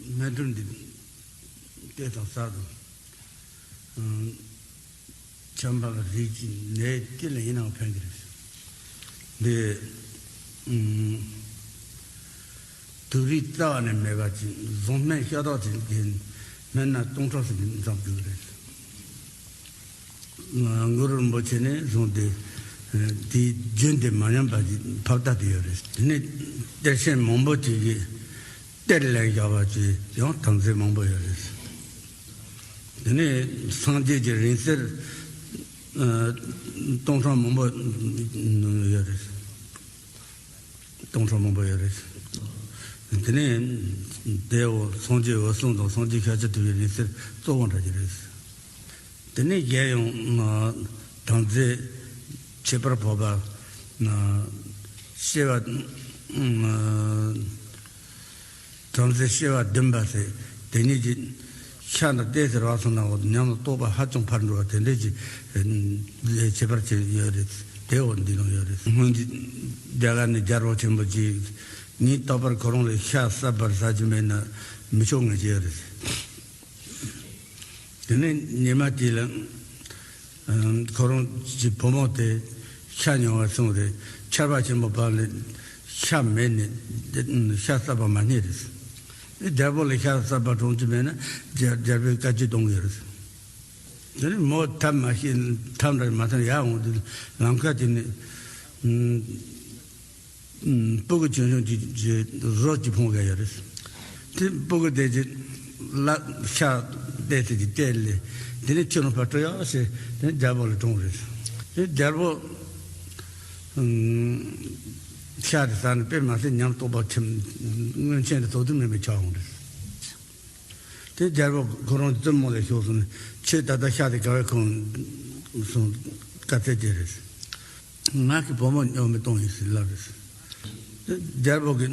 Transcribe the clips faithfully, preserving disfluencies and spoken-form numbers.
སྨན་སྒྲུབ་འདི་ལྟས་དང་གསར་དང་། ཨང་། ཆམ་པ་ལ་རིགས་ཀྱི་ནད་ཅི་ལ་ཡིན་ནའང་ཕན་གྱི་རེད། འདི། ཨང་། དུག་རིགས་རྩ་བ་ནས་མེད་པ་ཅིག་གཟུངས་སྨན་ཤ་སྟག་ཅིག་གི་སྨན་སྣ་སྟོང་ཕྲག་ཙམ་འཛོམས་དགོས་ཀྱི་རེད། གུ་རུ་རིན་པོ་ཆེ་ནས་བཟུང་སྟེ། དེའི་རྒྱུན་དེ་མ་ཉམས་པ་ཅིག་ཕབ་ལྟ་དེ་ཡོད་རེད། དེ་ནས་གཏེར་ཆེན་མང་པོ་ཅིག་གིས་གཏེར་ལེན་བཞག་པ་ཅིག་ཡང་དམ་རྫས་མང་པོ་ཡོད་རེད། དེ་ནས་སངས་རྒྱས་ཀྱི་རིང་བསྲེལ་སྟོང་ཕྲག་མང་པོ་ཡོད་རེད། སྟོང་ཕྲག་མང་པོ་ཡོད་རེད། དེ་ནས་དེའོ་སངས་རྒྱས་འོད་སྲུང་དང་སངས་རྒྱས་ཤཱཀྱ་ཐུབ་པའི་རིང་བསྲེལ་གཙོ་བོ་འདྲ་ཅིག་རེད། དེ་ནས་གཞན་ཡང་དམ་རྫས་ཁྱད་པར་འཕགས་པ། སྐྱེ་བ། དམ་རྫས་སྐྱེ་བ་བདུན་པ་ཟེར་དེ་ཉིད་ཀྱི་ཤ་དང་ཏོག་ཙམ་རག་སོང་ན་འོ་ཉམས་ལ་རྟོགས་པ་ཧ་ཅང་འཕར་འགྲོ་བ་དེ་འདྲས་ཀྱི་ཁྱད་པར་ཅན་ཡོད་རེད། དེ་འོ་འདི་ལ་ཡོད་རེད། སྔོན་གྱི་རྒྱ་གར་ནས་རྒྱལ་པོ་ཆེན་པོ་ཅིག་ངས་རྟག་པར་ཁོ་རང་ལ་ཤ་གསར་པ་ཟ་རྒྱུ་མེད་ན་མི་ཆོག་ངེས་ཀྱི་ཡོད་རེད། དེ་ནས་ཉི་མ་དེ་ལ། ཁོ་རང་གི་བུ་མོ་དེ་ཤ་ཉོ་བར་སོང་རེད། ཆར་པ་ཆེན་པོ་བབས་ནས་ཤ་མེད་ནས་ཤ་གསར་པ་མ་རྙེད་རེད། རྒྱལ་པོ་ལ་ཤ་གསར་པ་འཐུང་རྒྱུ་མེད་ན་རྒྱལ་རྒྱལ་པོས་བཀའ་བཀྱོན་གཏོང་གི་རེད། དེ་ནས་མོ་ཐབས་མ་ཤེས་ཐབས་འདྲ་མ་ཐོན་ཡར་འོང་དུས་ལམ་ཁ་དེ་ནས། སྤུ་གུ་ཆུང་ཆུང་གི་རོ་གཅིག་ཕུང་བསྡད་ཡོད་རེད། དེ་སྤུ་གུ་དེ་གི་ལ་ཤ་བལྟས་ཚེ་གི་བལྟས་ལས་དེ་ནས་ཁྱོད་རང་ཕར་སྤྲོད་ཡོང་ཟེར་དེ་ནས་རྒྱལ་པོ་ལ་དྲངས་རེད། དེ་རྒྱལ་པོ་ཤ་དེ་ཟ་ནས་དཔེ་མ་སྲིད་ཉམས་རྟོགས་པ་ཆེན་སྔོན་ཆད་དུ་དོ་དུ་མེད་པའི་ཆགས་འོང་རེད། དེ་རྒྱལ་པོ་ཁོ་རང་བཙུན་མོ་ལ་ཤོག་སོང་ནས་ཁྱོད་ད་ལྟ་ཤ་དེ་ག་བས་ཁོང་སོང་དཀའ་ཚེགས་ཅན་རེད། ང་གི་བུ་མོ་སྨྱོ་མི་གཏོང་ཡིན་ཟེར་ལབ་རེད། རྒྱལ་པོ་གིས་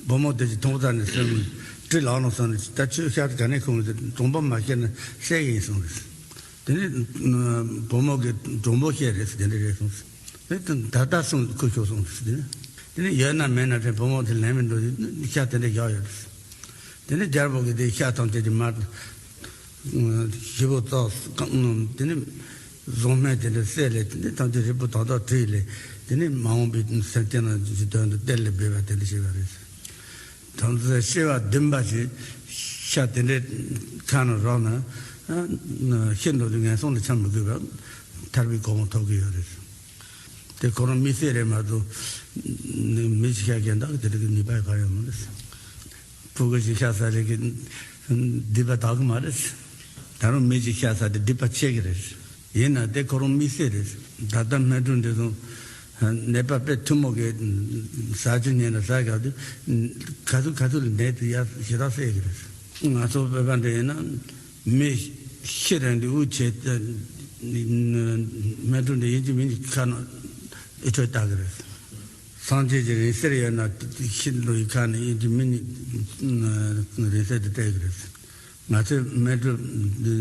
བུ་མོ་དེ་གྱི་མཐོང་ས་ནས་སེམས་ཀྲི་ལག་ནང་སོང་ནས་ད་ཁྱོད་ཤ་ག་ནས་ཁོང་ཟེར་གྲོང་པ་མ་ཤེས་ན་བསད་ཀྱི་ཡིན་གསུངས་རེད། དེ་ནས་བུ་མོ་གིས་གྲོང་པོ་བཤད་རེད་ཟེར་དེ་འདྲ་རེད་གསུངས་རེད། དེ་ད་ལྟ་སོང་ཁུ་ཤོག་གསུངས་རེད། དེ་ནས་ཡོད་ན་མེད་ན་དེ་བུ་མོ་དེ་ལན་མི་འགྲོ་ཤ་དེ་འདྲ་བཞག་ཡོད་རེད། དེ་ནས་རྒྱལ་པོ་གིས་དེ་ཤ་ཐམས་ཅད་ཀྱི་མར་ཞིབ་པོ་བཙགས། དེ་ནས་གཟུངས་སྨན་དེ་འདྲ་བསྲེས་ལས་དེ་ནས་ཐམས་ཅད་རིལ་བུ་དག་དག་བྲིས་ལས་དེ་ནས་མ་འོངས་པའི་སེམས་ཅན་རྣམས་ཀྱི་དོན་དུ་གཏེར་ལས་སྦས་པ་དེ་འདྲ་བྱས་པ་རེད། དམ་རྫས་སྐྱེ་བ་བདུན་པ་ཞིག་ཤ་དེ་འདྲའི་ཁ་ནས་རག་ན་ཤི་འགྲོ་དུས་ངན་སོང་ལ་འཁྱམས་མི་དགོས་པར་ཐར་པའི་གོ་འཕང་ཐོབ་ཀྱི་ཡོད་རེད། དེ་ཁོ་རང་དམིགས་བསལ་རེད་མ་གཏོགས་མི་ཞིག་ཤ་གཞན་དག་གི་དེ་འདྲ་གི་ནུས་པ་གང་ཡང་མི་འདུག་ཕྲུ་གུ་ཞིག་ཤ་ཟ་རེས་ཀྱི་སྡིག་པ་དག་གི་མ་རེད། ད་རུང་མི་ཞིག་ཤ་ཟ་དེ་སྡིག་པ་ཆེ་གི་རེད། ཡིན་ན་དེ་ཁོ་རང་དམིགས་བསལ་རེད། ད་ལྟ་སྨན་སྒྲུབ་འདི་ཚོ་ནད་པ་དཔེ་ཐུན་མོང་གི་ཟ་རྒྱུ་ཉན་ན་ཟ་ག་དུས་ག་ཚོད་ག་ཚོད་ལ་ནད་དེ་ཡར་ཞེ་དྲག་སེལ་གི་རེད། ང་ཚོ་བོད་པ་འདྲ་ཡིན་ན་མི་ཤི་རན་དུས་དབུགས་ཆད་དེ་སྨན་སྒྲུབ་འདི་ཡིན་གཅིག་མིན་གཅིག་ཁ་ནང་ཨེ་འཕྲོད་བཏང་གི་རེད། སངས་རྒྱས་ཀྱི་རིང་བསྲེལ་ཡོད་ན་ཤིན་ཏུ་ཡི་ཁ་ནས་ཡིན་གྱི་མིན་རིང་བསྲེལ་དུ་སྤྲད་ཀྱི་རེད། ང་ཚོས་སྨན་སྒྲུབ་འདི་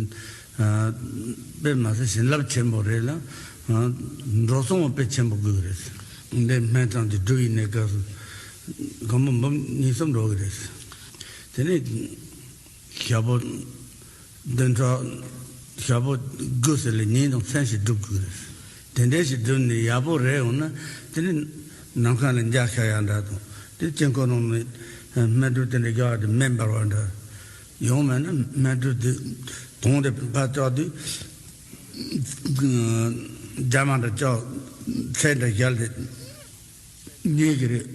དཔེ་མ་ཟད་བྱིན་རླབས་ཆེན་པོ་རེད་ལ་འགྲོ་སོང་དཔེ་ཆེན་པོ་དགོས་ཀྱི་རེད། འདི་སྨན་ཐང་དེ་སྒྲུབ་ཡིན་ནའི་སྐབས་སུ་སྒོར་མོ་འབུམ་གཉིས་གསུམ་འགྲོ་གི་རེད། དེ་ནས་ཞག་པོ་བདུན་ཕྲག་ཞག་པོ་དགུ་ཟེར་ལ་ཉིན་དང་མཚན་ཞིག་སྒྲུབ་དགོས་རེད། དེ་འདྲ་ཞིག་བསྒྲུབས་ནས་ཡག་པོ་རེད་འོང་ན་དེ་ནི་ནམ་མཁའ་ལ་འཇའ་ཤར་ཡག་འདྲ་དང་དེ་དཀྱིལ་འཁོར་ནང་ནས་སྨན་སྒྲུབ་དེ་འདྲ་རྒྱག་ཡག་དེ་མེ་འབར་བ་འདྲ། ཡང་མིན་ན་སྨན་སྒྲུབ་དེ་དོང་དེ་ཕར་བཅག་དུས་རྒྱ་མ་འདྲ་བཅག་ཚད་འདྲ་བཞག་དེ་ཉན་གི་རེད།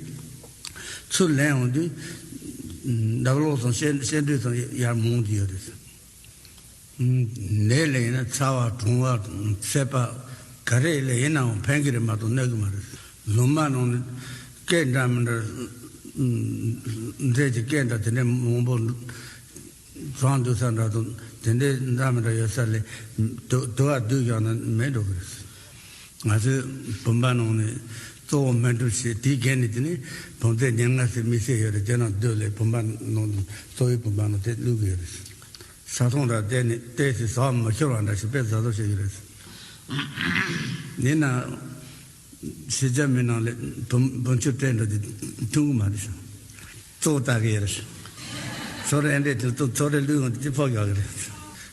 ཚུར་ལེན་འོང་དུས་འདབ་ལོག་ཙམ་ཤེལ་ཤེལ་འདྲུད་ཙམ་ཡར་མོང་གི་ཡོད་རེད། ནད་ལ་ཡིན་ན་ཚ་བ་གྲང་བ་ཚད་པ་ག་རེ་ལ་ཡིན་ནའང་ཕན་གྱི་རེད་མ་གཏོགས་གནོད་ཀྱི་མ་རེད། ལུང་པ་ནང་ནས་སྐད་འདྲ་མི་འདྲ་འདྲེས་ཀྱི་སྐད་འདྲ་དེ་འདྲ་མང་པོ་བྱུང་འདུག་ས་འདྲ་དང་དེ་འདྲའི་འདྲ་མི་འདྲ་ཡོད་ས་ལས་དུ་དུ་བ་བསྡུས་བཞག་ན་མེད་འགྲོ་གི་རེད། ང་ཚོའི་བུམ་པ་ནང་ནས་གཙོ་བོ་སྨན་སྒྲུབ་བྱེད་དེའི་འགན་ནི་དེ་ནི་བུམ་རྫས་ཉེར་ལྔ་ཟེར་དམིགས་བསལ་ཡོད་རེད། དེ་ནང་བསྡུས་ལས་བུམ་པ་ནང་གཙོ་བོའི་བུམ་པ་ནང་དེ་བླུག་གི་ཡོད་རེད། ས་ཐོང་ར་བལྟས་ནས་བལྟས་ཚེ་ཟ་བ་མ་ཤོར་བ་འདྲ་ཞིག་དཔེ་ཟ་ཟོ་བྱེད་ཀྱི་རེད། ཡིན་ན་ཕྱི་རྒྱལ་མི་ནང་ལས་བུམ་བུམ་ཆུ་སྤྲད་འགྲོ་དེ་མཐུན་གི་མ་རེད་ཤག་གཙོ་བོ་ལྟ་གི་ཡོད་རེད། ཚོ་རེ་འདྲེ་དུ་ཚོ་རེ་ལུས་འོང་དེ་ཕོག་ཡག་གི་རེད།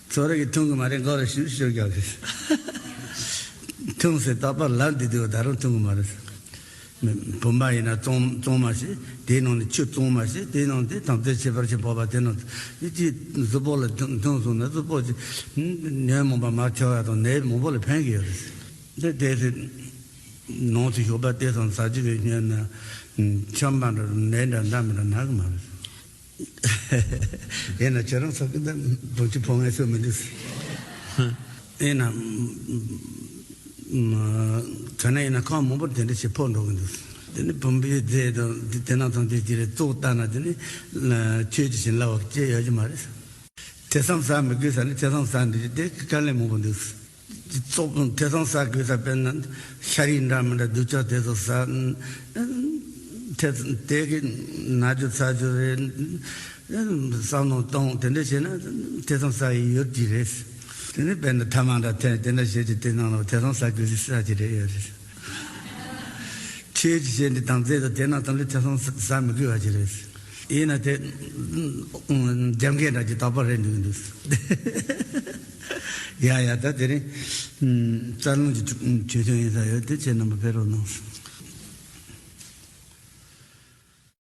ཚོ་རེ་གི་ཐུང་གི་མ་རེད། མགོ་རེ་ཤུ་ཤུ་ཡག་གི་རེད། ཐུང་ཟེར་རྟག་པར་ལབ་འདི་དུས་ད་རུང་ཐུང་གི་མ་རེད། བུམ་པ་ཡིན་ན་བཙོང་བཙོང་མ་ཞིག་དེའི་ནང་ནས་ཆུ་བཙོང་མ་ཞིག་དེའི་ནང་དེ་དམ་ཚིག་ཁྱད་པར་ཅན་ཕོག་པ་དེ་ནང་དེ་གཅིག་གཟུགས་པོ་ལ་ཐུང་ཐུང་སོང་ན་གཟུགས་པོ་ཅིག་ཉོན་མོངས་པ་མར་ཁྱེར་བ་དང་ནད་མང་པོ་ལ་ཕན་གི་ཡོད་རེད། དེ་དེ་ཚེ་ནང་དུ་ཞོགས་པ་དེ་ཙམ་ཟ་རྒྱུ་བས་ཉོན་ན་ཆམ་པ་འདྲ་ནད་འདྲ་འདྲ་མི་འདྲ་ན་གི་མ་རེད། ཡིན་ན་ཁྱེད་རང་ཚོ་གི་འདི་བུ་ཆུ་ཕོ་ངན་སུ་མི་འདུག་ཡིན་ན་ཁ་ན་ཡིན་ན་ཁག་མང་པོར་དེ་འདྲ་ཞིག་ཕོག་འགྲོ་གི་འདུག་དེ་ནི་བུམ་པའི་རྫས་དང་དེ་དེ་ནང་ཚང་དེ་ཅི་རེད་གཙོ་བོ་ལྟ་ན་དེ་ནི་ཆོས་ཀྱི་བྱིན་རླབས་ཅེས་ཡོད་ཀྱི་མ་རེད། ཐེ་ཚོམ་ཟ་མི་དགོས་ས་ནི་ཐེ་ཚོམ་ཟ་འདི་དེ་དཀའ་ལས་མང་པོ་འདུག་ཙོག་ཐེ་ཚོམ་ཟ་དགོས་ས་དཔེར་ན་ཤ་རིགས་འདྲ་མི་འདྲ་སྡུག་ཅག་དེ་ཚོ་ཟ། ཐེ་ཚོམ་དེ་གི་ན་རྒྱུ་ཚ་རྒྱུ་རེད། བསམ་བློ་གཏོང་དེ་འདྲ་བྱས་ན་ཐེ་ཚོམ་ཟ་ཡི་ཡོད་ཀྱི་རེད། དེ་ནི་དཔེར་ན་ཐ་མག་འདྲ་ཐེ་དེ་འདྲ་བྱས་ཀྱི་དེ་ནང་ལ་ཐེ་ཚོམ་ཟ་དགོས་ས་ཟ་གི་རེད་ཡོད་རེད། ཆོས་ཀྱི་ཆེད་འདི་དང་རྫས་དང་དེ་ན་ཙམ་ལས་ཐེ་ཚོམ་ཟ་མི་དགོས་པ་ཅིག་རེད། ཡིན་ན་དེ་རྒྱབ་འགལ་འདྲ་ཅིག་རྟག་པར་རེད་འདུག་འདུག་ཡ་ཡ་ད་དེ་རིང་རྩ་རླུང་གི་ཆོས་ཐུན་ཡིན་ས་ཡོད་དེ་ཁྱེད་རྣམ་པ་ཕེབས་རོགས་གནང་།